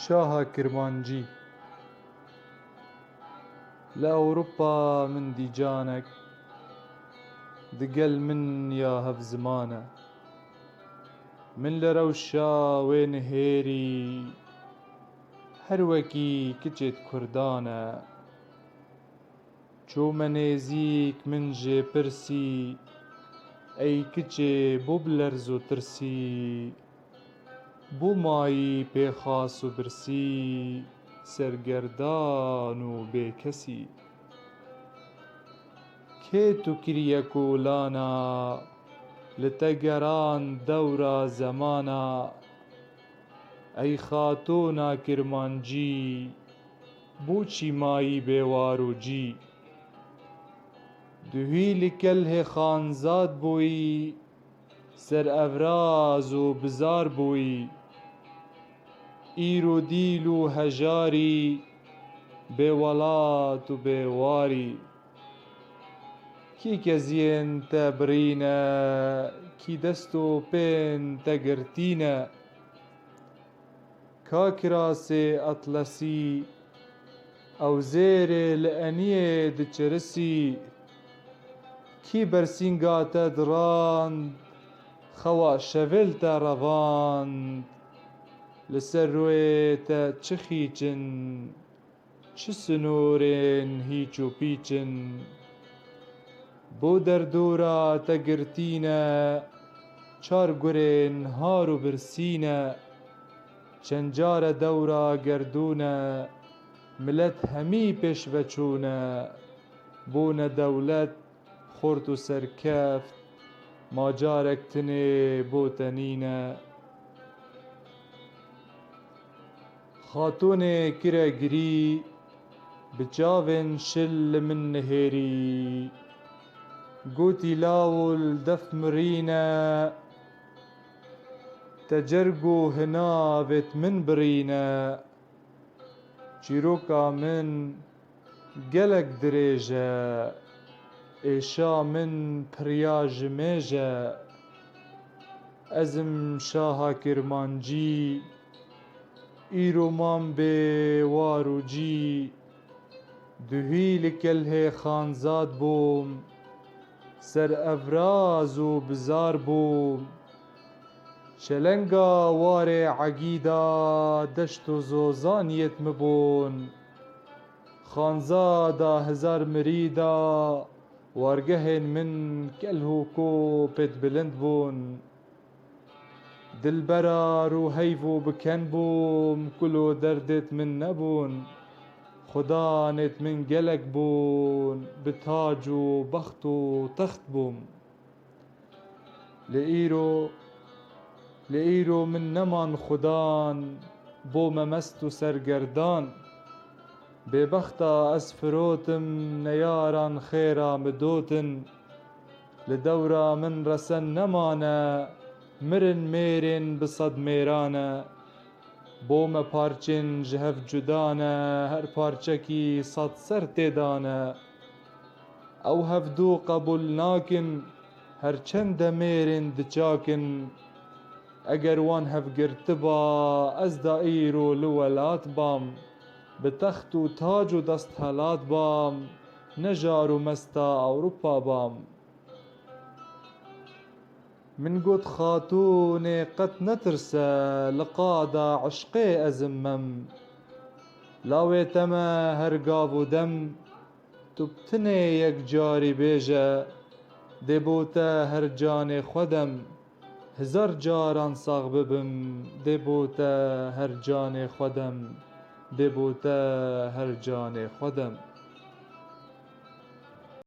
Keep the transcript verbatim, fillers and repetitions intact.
Şaha Kirmancî. Li Ewropa min dî canek, digel min ya hevziman e. Min li rewşa wê nihêrî, her wekî kiçêt Kurdan e. Çûme nêzîk, min jê pirsî, ey kiçê, bo bi lerz û tirsî, bo mayî pêxas û birsî, sergerdan û bêkesî? Kê tu kiriye kolana, li te geran dewra zemana? Ey xatona Kirmancî, bo çî mayî bêwar û cî? Duhî li kelhê xanzad bûyî, ser evraz û bizar bûyî. Îro dîl û hejarî, bê welat û bê warî. Kî keziyên te birîne, kî dest û pên te girtîne? Ka kirasê etlesî, ew zêrê li eniyê diçirisî? Kî bersînga te dirand, xewa şevêl te revand? Li ser rûyê te çi xîç in, çi sinorên hîç û pîç in? Bo derdora te girtîne, çar gurên har û birsîne. Çend care dewra gerdûne, milet hemî pêş ve çûne. Bûne dewlet, xort û serkeft, ma carek tinê bo te nîne. Xatûnê kire girî, bi çavên şil li min nihêrî. Gotî, lawil def mirîne, te cerg û hinavêt min birîne. Çîroka min gelek dirêj e, êşa min pirya ji mêj e. Ez im şaha Kirmancî, îro mam bê war û cî. Duhî li kelhê xanzad bûm, ser evraz û bizar bûm. Çelenga warê egîda deşt û zozan yêt mi bûn. Xanzada hezar mirîda wargehên min kelh û kopêt bilind bûn. Dilbera rûheyv û biken bûm, kul û derdêt min nebûn. Xudanêt min gelek bûn, bi tac û bext û text bûm. Li îro, li îro min neman xudan, bome mest û sergerdan. Bêbexta ez firotim, neyaran xêra mi dotin. Li dewra min resen nemane, mirin mêrên bi sed mêran e. Bome parçên ji hev cuda ne, her parçekî sed ser tê dane. Ew hevdu qebûl nakin, her çend de mêrên diçakin. Eger wan hev girtiba, ez da îro li welat bam. Bi text û tac û desthilat bam, ne jar û mesta Ewropa bam. Min got, Xatûnê, qet netirse, li qada eşqê ez im mem. Lawê te me her gav û dem, tu bi tinê yek carî bêje, dê bo te her canê xwe dem. Hezar caran sax bibim, dê bo te her canê xwe dem, dê bo te her canê xwe dem.